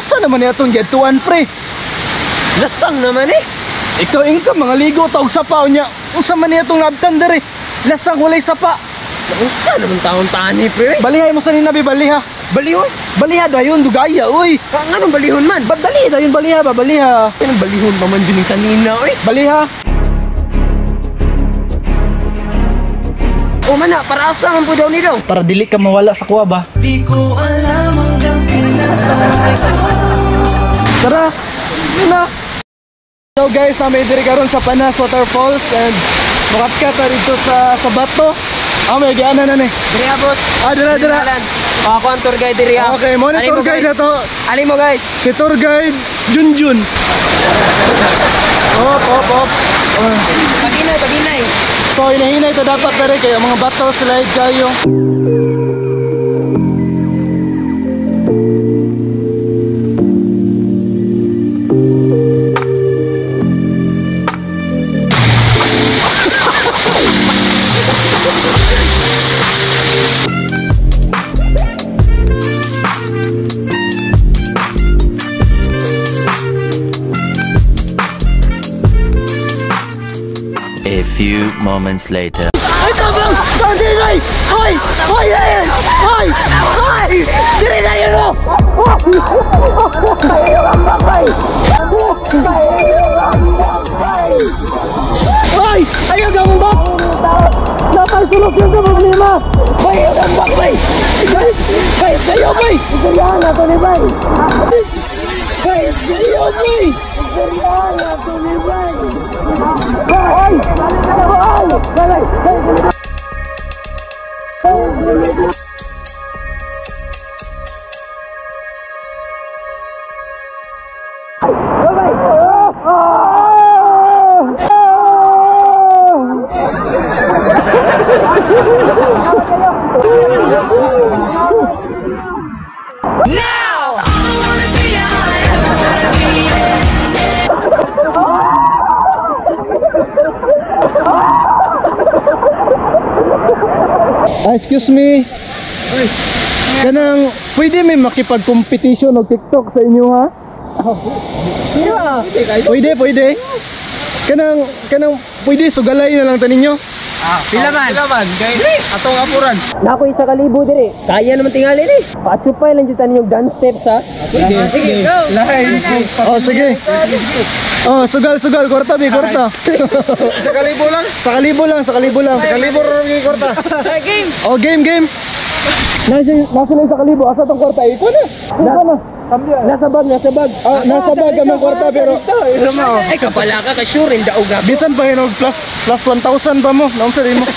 Asa naman niya itong gituan, pre? Lasang naman eh. Ikaw ingka mga ligo ta og sapa unya. Unsa man niya itong nabtan dere? Lasang walay sapa. Unsa naman taon tani pre? Balihay mo sa ninabi baliha. Balihon? Baliha dayon dugaya uy. Nga nung balihon man? Ba't dali dayon baliha ba baliha? Anong balihon pa man dyan sa nina oy? Baliha. O mana, para asa man po daw ni daw? Para dili ka mawala sa kuwa ba? Di ko alam hanggang kailan tayo. Tara. Yun na. So guys, na may diri karon sa Panas Waterfalls and makatkat na dito sa bato. Ah, may gianan na ni. Diri abot. Ah, dira dira. Ako ang tour guide diri ha. Okay, mo ni Alin tour mo, guide guys? na to. Alin mo guys? Si tour guide Junjun. Op, op, op. Oh. Paginay, paginay. So hinahinay to dapat dere kay ang mga bato slide kayo. A few moments later. Ay, tabang! Tabang, diri na! Hoy! Hoy, dayon! Hoy! Hoy! Diri na yun, oh! Hoy! Ayaw ka mong bak! Napay solusyon sa problema! Bay, ayaw kang bak, bay! Bay! Bay, kayo, bay! Istoryahan na to ni bay! Bay, kayo, bay! Istoryahan na to ni bay! Hoy! Hoy! Bay! Bay! Ah, excuse me. Kanang pwede may makipag-competition og TikTok sa inyo ha? Pwede, pwede. Kanang kanang pwede sugalay na lang ta ninyo. Pila man? Pila man kay atong apuran. Nako isa ka libo diri. Kaya naman tingali ni. Patsupay lang jud tanin yung dance steps ha. Sige, sige. Lahi. Oh, sige. Oh, sugal, sugal, kwarta bi, kwarta. Sa kalibo lang. Sa kalibo lang, sa kalibo lang. Sa kalibo ra gyud kwarta. Oh, game, game. Nasa lang sa kalibo, asa tong kwarta? Ikaw na. Ikaw na. Nasa bag, nasa bag. Ah, nasa bag ang kwarta pero Ay kapala ka ka sure in daog ka. bisan pa hinog plus plus 1,000 pa mo. Naunsa din mo.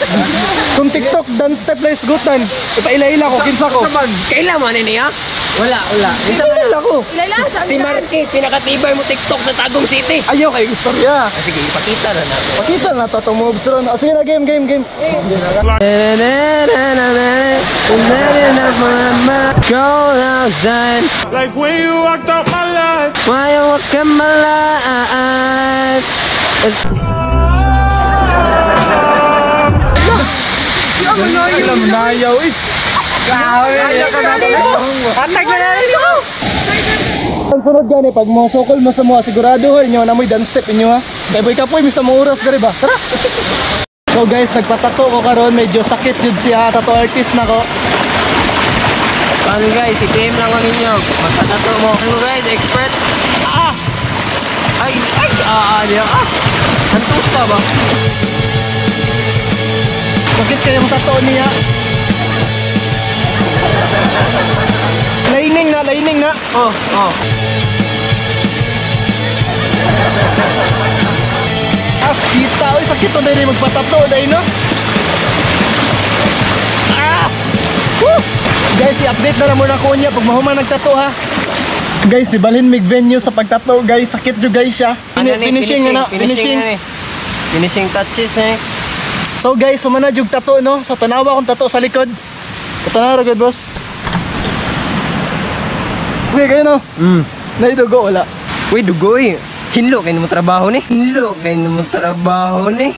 Kung TikTok dance step lang isgutan, ipaila-ila ko kinsa ko. Kailan man ni niya? Wala, wala. Ipaila ko. Si Marky, pinakatibay mo TikTok sa Tagum City. Ayaw kay istorya. Ah, sige, ipakita na natin. Pakita na to itong moves ron. Oh, sige na, game, game, game. Go outside. Like when you walked out my life. Why you walk in my life? Alam nayaw eh. Kaya ka na Atag na natin ito! Ang sunod gani, pag mo sukol mo sa mga sigurado hoy, inyo na mo'y dance step inyo ha. Kay boy kapoy, may sa mga oras diri ba? Tara! So guys, nagpatato ko karon, medyo sakit jud siya, tattoo artist na ko. Paano guys, i-PM lang ko ninyo. Magpatato mo. Ano guys, expert? Ah! Ay, ay, ah, ah, ah. Hantusa ba? Sakit kayo ang tattoo niya. Lining na, lining na. Oh, oh. Ah, kita, oy, sakit to dahil magpatato dahil no. Ah! Woo! Guys, i-update na lang muna ko niya pag mahuman nagtato ha. Guys, di balhin mig venue sa pagtato, guys. Sakit jud guys siya. Ano ni, Finishing na, finishing. na ni. Finishing touches eh. So guys, sumana jug tato no. Sa tanawa kong tato sa likod. Tanawa ra gud boss. Okay kayo no. Naidugo wala. Uy, dugo eh. Hinlo kayo mo trabaho ni. Hinlo kayo mo trabaho ni.